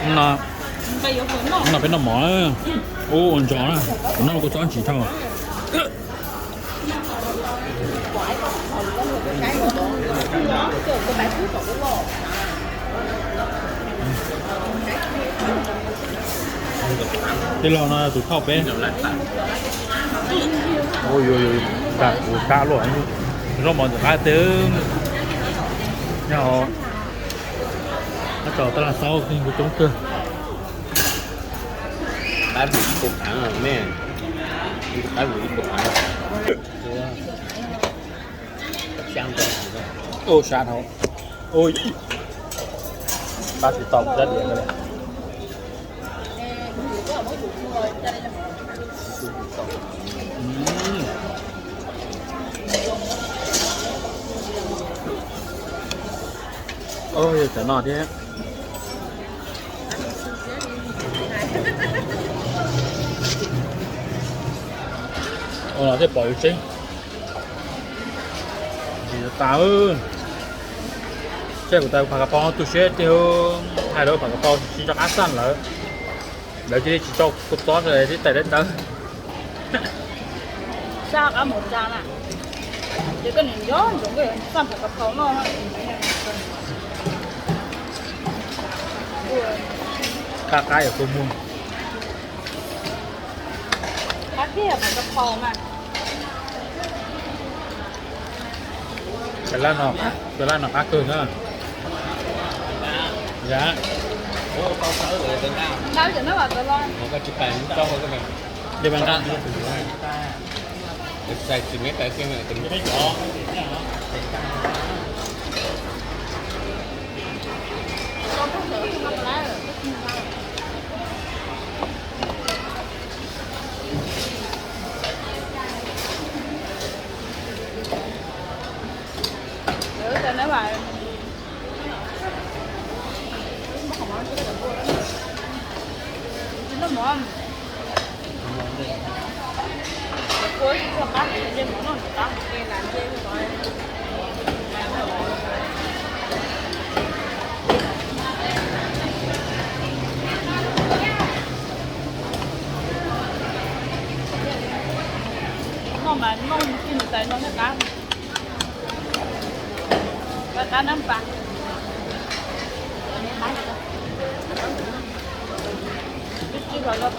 No, no peb noj mov. Ub, ua ntsos na, kuv noj kuv txob ntsis dhau. Tij laug no tus thauj peb. Ua yuav yuav tas kuv kab luaj. Zaub mov ntxim qab tiag. Nyob hauv, nyob rau tab laj xaub kuj coob kawg. Ua sab hauv. Ua, pab tsis tau kuv cab diav li. Ua, yog cov no thiab. Ua no thiaj pom yuav tseeb. Ntsim tas. Seb kuv tais pham kas paus no tu siab tiag, hais lawv pham kas paus tsis rov qab xaj lawm. Lawv cia li tsis tso kua txob rau tib tais dawb dawb. Sab qab mus tsa na. Ces koj niam nco ntsoov koj yuav xaj pham kas paus noj. Qab qab yog kua muag. Qab kiag pham kas paus mas. Tais laj no, tais laj no qab kawg na. Yam, ntau cem no vas tas los. Li vas nqa. Noj mas noj tij mus tais no thiaj qab. Qab qab nab pas. Tsis pom kab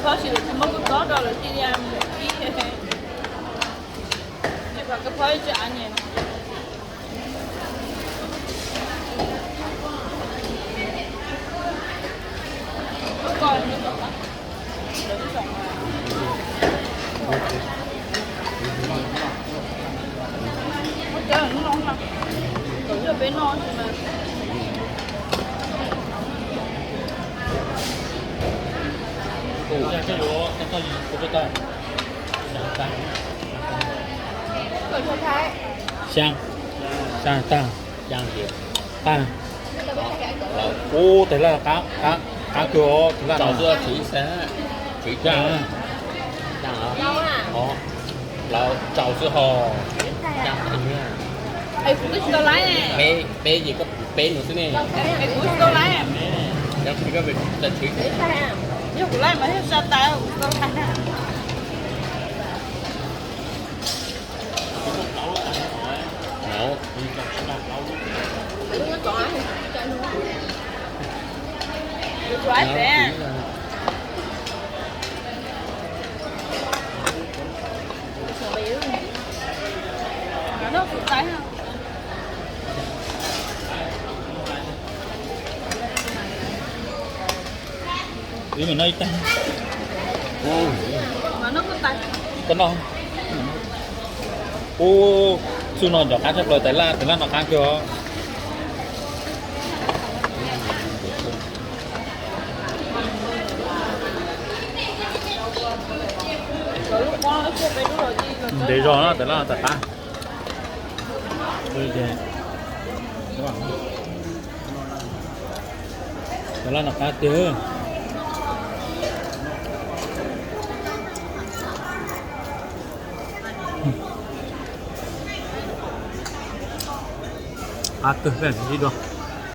phob tsis, lawv tsis muab kua txob rau lawv cia li mus ib. Tsis pom kab phob ib tsi av niam. Xyaa, xyaa tag, tag. Ub, tais laj qab kawg os, tais laj no. Lawv tsaus xwb hos. Es kuv twb tsis tau laib ne. Peb, peb ces koj pum peb no xwb ne. Es kuv tsis tau laib. Yog kuv laib mas yog sa tas kuv tsis tau laib. Ib mas noj ib tag. Koj noj. Ub, txuj no ncov qab tshaj plaws, tais laj, tais laj no qab kawg os. Ntev zog no tais laj no tas qab. Tais laj no qab tiag. Kawg, peb mus ib dua.